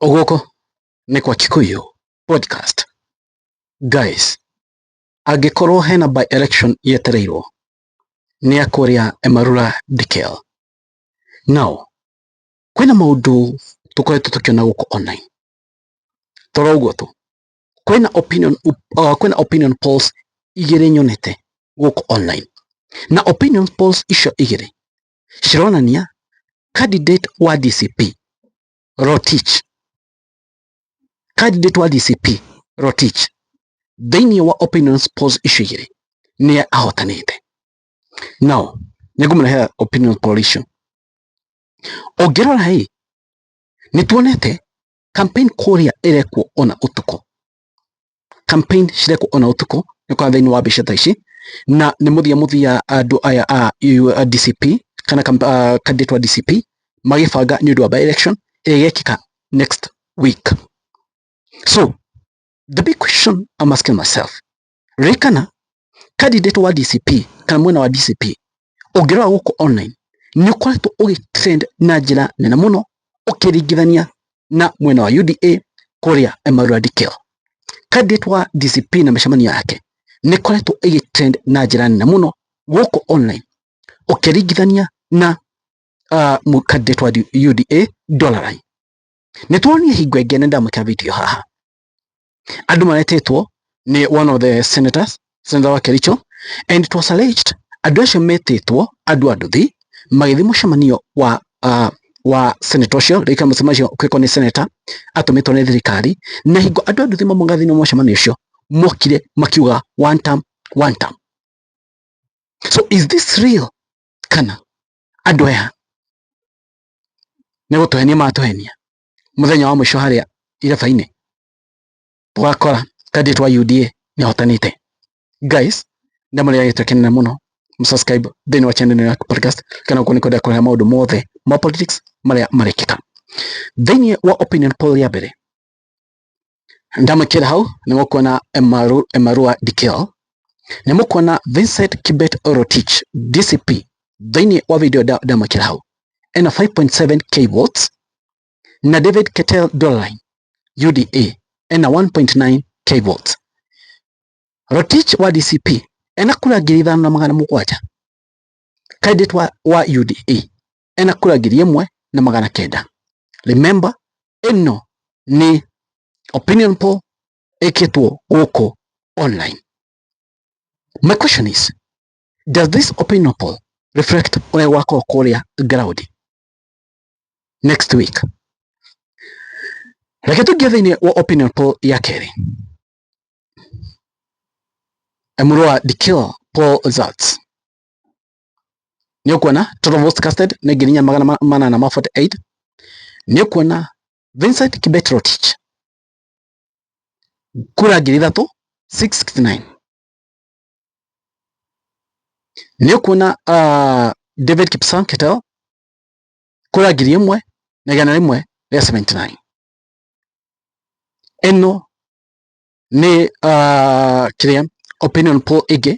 Gũkũ nĩ kwa Kikuyu Podcast. Guys, angĩkorwo hena by election yetereirwo nĩ ya kũrĩa Emarura Dikel. Now, kwĩna maũndũ tũkoretwo tũkĩona gũkũ online. Toro ũguo tu, kwĩna opinion polls igĩrĩ nyonete gũkũ online. Na opinion polls icio igĩrĩ cironania candidate wa DCP Rotich, candidate wa DCP Rotich thĩinĩ wa opinion polls icio igĩrĩ nĩ ahotanĩte. Now, nĩngũmũrehera opinion poll icio. Ũngĩrora ĩ, nĩ tuonete campaign kũrĩa ĩrekwo ona ũtukũ. Campaign cirekwo ona ũtukũ nĩ kwa thĩinĩ wa mbica ta ici, na nĩ mũthia mũthia andũ aya a DCP kana candidate wa DCP magĩbanga nĩ ũndũ wa by election ĩrĩa ĩgekĩka next week. So the big question I'm asking myself, ririkana candidate wa DCP kana mwena wa DCP ũngĩrora gũkũ online nĩ ũkoretwo ũgĩtrend na njĩra nene mũno ũkĩringithania na mwena wa UDA kũrĩa Emmanuel Dikel. Candidate wa DCP na mĩcemanio yake nĩ ĩkoretwo ĩgĩtrend na njĩra nene mũno gũkũ online ũkĩringithania na candidate wa UDA Dolarine. Nĩ tuonire hingo ĩngĩ nĩ ndamwĩkĩra video haha andũ maretĩtwo nĩ one of the senators, senator wa Kericho, and it was alleged andũ acio metĩtwo andũ a nduthi magĩthiĩ mũcemanio wa senator ũcio. Rĩka mũcemanio ũkĩkwo nĩ senator atũmĩtwo nĩ thirikari, na hingo andũ a nduthi mamwe thĩinĩ wa mũcemanio ũcio mokire makiuga "One term, one term." So is this real kana andũ aya nĩ gũtũhenia matũhenia? Mũthenya wa mũico harĩa iraba-inĩ tũgakora candidate wa UDA nĩ ahotanĩte. Guys, ndamũrĩa gĩtũ kĩnene mũno subscribe thĩinĩ wa channel ya podcast kana uko nĩkwenda kũrehe maũndũ mothe ma politics marĩa marekĩka. Thĩinĩ wa opinion poll ya mbere ndamwĩkĩra hau nĩ mũkuona Emarua Dikel, nĩ mũkuona Vincent Kibet Rotich DCP thĩinĩ wa video ndamwĩkĩra hau ena 5.7K votes, na David Ketel Doline UDA ena 1.9K votes. Rotich wa DCP ena kura 5700, candidate wa UDA ena kura 1900. Remember, ĩno nĩ opinion poll ĩkĩtwo gũkũ online. My question is, does this opinion poll reflect ũrĩa gwakorwo kũrĩa ground next week? Reke tũingĩre thĩinĩ wa opinion poll ya kerĩ, Emurua Dikirr poll results. Nĩ ũkuona total votes casted nĩ 4848. Nĩ ũkuona Vincent Kibet Rotich kura 3669. Nĩ ũkuona David Kipsang Ketel kura 1179. Ĩno nĩ kĩrĩa opinion poll ĩngĩ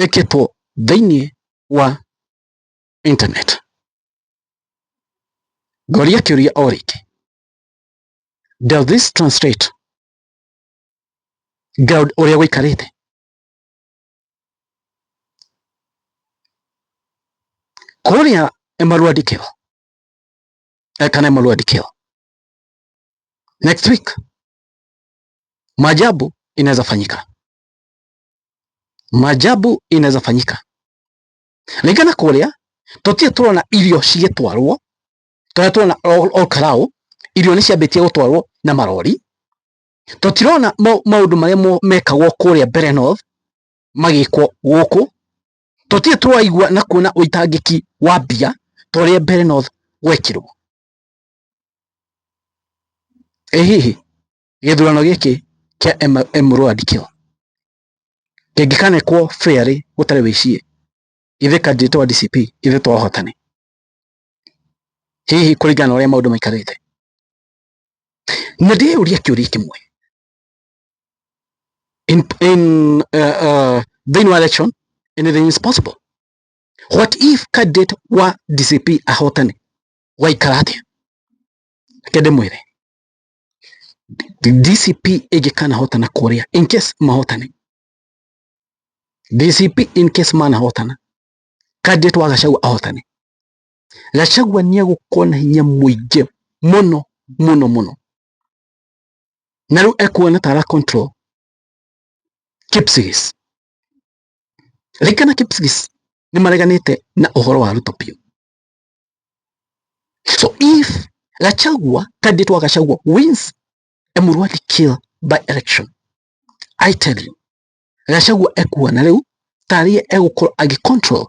ĩkĩtwo thĩinĩ wa internet. Ngoria kĩũria o rĩngĩ, does this translate ground ũrĩa gũikarĩte? Kũrĩa Emurua Dikirr kana Emurua Dikirr next week maajabu inaweza fanyika, maajabu inaweza fanyika. Ringana kũrĩa tũtirĩ tũrona irio cigĩtwarwo, tũrĩa tũrona Ol Kalou irio nĩ ciambĩtie gũtwarwo na marori. Tũtirona maũndũ marĩa mekagwo kũrĩa Mbeere North magĩkwo gũkũ. Tũtirĩ tũraigua na kuona ũitangĩki wa mbia ta ũrĩa Mbeere North gwekirwo. Ĩ hihi gĩthurano gĩkĩ kĩa Emurua Dikirr kĩngĩkanekwo fairly gũtarĩ wĩici, ithuĩ candidate wa DCP ithuĩ twahotane hihi kũringana na ũrĩa maũndũ maikarĩte? Na ndĩyũria kĩũria kĩmwe, in thĩinĩ wa election anything is possible. What if candidate wa DCP ahotane, gwaikara atĩa? Reke ndĩmwĩre. DCP ĩngĩkanahotana kũrĩa, in case mahotane, DCP in case manahotana, candidate wa Gachagua ahotane, Gachagua nĩ egũkorwo na hinya mũingĩ mũno mũno mũno, na rĩu ekuona ta ara control Kipsigis. Ririkana Kipsigis nĩ mareganĩte na ũhoro wa Ruto biũ. So if Gachagua, candidate wa Gachagua wins Emurua Dikirr by election, I tell you, Gachagua ekuona rĩu tarĩ egũkorwo agĩ control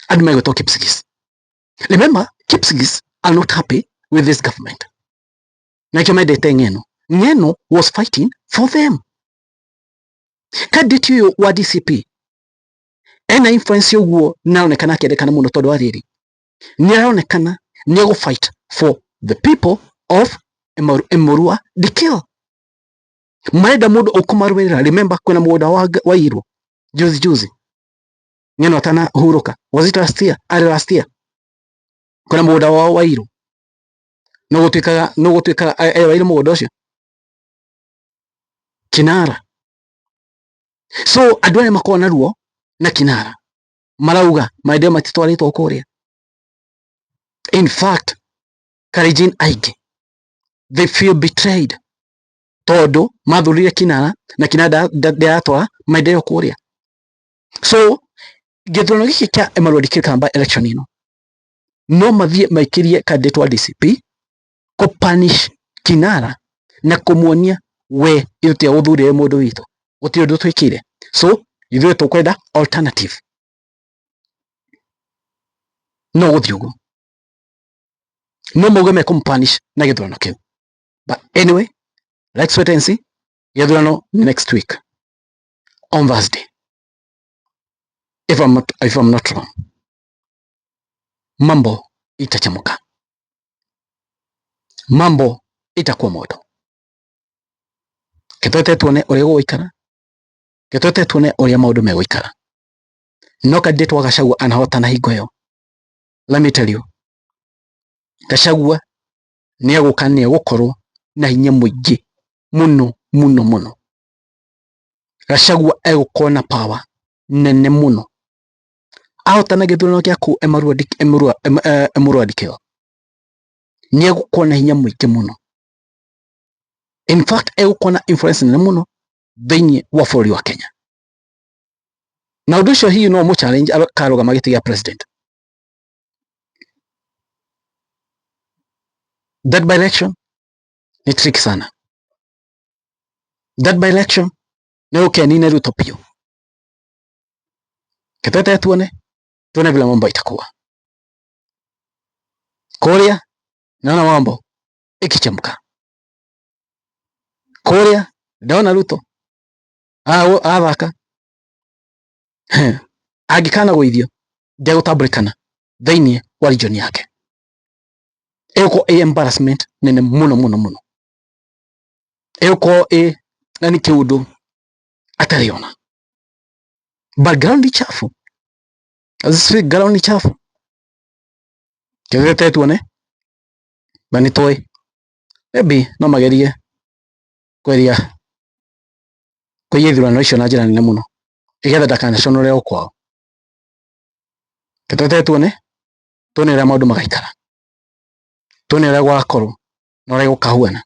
andũ megwĩtwo Kipsigis. Remember, Kipsigis are not happy with this government. Nakĩo mendete Ng'eno. Ng'eno was fighting for them. Candidate ũyũ wa DCP ena influence ũguo na aronekana akĩendekana mũno tondũ wa rĩrĩ, nĩ aronekana nĩ egũ fight for the people of Emurua Dikirr. Marenda mũndũ ũkũmarũĩrĩra. Remember kwĩna mũgũnda waiyirwo juzi juzi, Ng'eno atanahurũka, was it last year? Arĩ last year kwĩna mũgũnda wao waiyirwo, no gũtuĩkaga waire mũgũnda ũcio Kinara. So andũ arĩa makoragwo na ruo na Kinara marauga maendeleo matitwarĩtwo kũrĩa. In fact, Kalenjin aingĩ they feel betrayed tondũ mathurire Kinara na Kinara ndaratwara maendeleo kũrĩa. So gĩthurano gĩkĩ kĩa Emurua Dikirr kana by election ĩno no mathiĩ maikĩrie candidate wa DCP kũ punish Kinara na kũmuonia we ithuĩ tũtiagũthurire mũndũ witũ, gũtirĩ ũndũ twĩkire, so ithuĩ tũkwenda alternative. No gũthiĩ ũguo, no mauge mekũmũ-punish na gĩthurano kĩu. But anyway, let's wait and see. Gĩthurano next week on Thursday, if I'm not wrong, mambo itachemuka, mambo itakuwa moto. Ketwete tuone ũrĩa gũgũikara, ketwete tuone ũrĩa maũndũ megũikara. No candidate wa Gachagua anahotana hingo ĩyo, let me tell you, Gachagua nĩ egũka, nĩ egũkorwo na hinya mũingĩ mũno mũno mũno. Gachagua egũkorwo na power nene mũno ahotana gĩthurano gĩa kũu Emurua Dikirr, nĩ egũkorwo na hinya mũingĩ mũno. In fact, egũkorwo na influence nene mũno thĩinĩ wa bũrũri wa Kenya, na ũndũ ũcio hihi no ũmũ challenge akarũgama gĩtĩ gĩa president. That by election ni tricky sana. That by election nĩ ũkenine Ruto biũ. Ketwete tuone tuone vile mambo itakuwa kuria. Naona mambo ikichemka kuria, ndona Ruto athaka angĩkana gũithio ndegũtambũrĩkana thĩinĩ wa region yake, ĩgũkorwo ĩ embarrassment nene mũno mũno mũno, ĩgũkorwo ĩ yani kĩũndũ atarĩ ona. Background ni chafu, ground ni chafu. Ketwete tuone, na nĩ tũĩ maybe no magerie kweria kũiya ithurano icio na njĩra nene mũno igetha ndakanaconore o kwao. Ketwete tuone tuone ũrĩa maũndũ magaikara, tuone ũrĩa gũgakorwo na ũrĩa gũkahuana.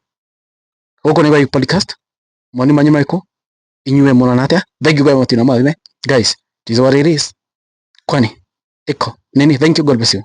Gũkũ nĩ Gwayu Podcast, mawoni manyu marĩkũ? Inyuĩ mũrona atĩa? Thank you very much na mathime guys, it is what it is. Kwani iko nini? Thank you, God bless you.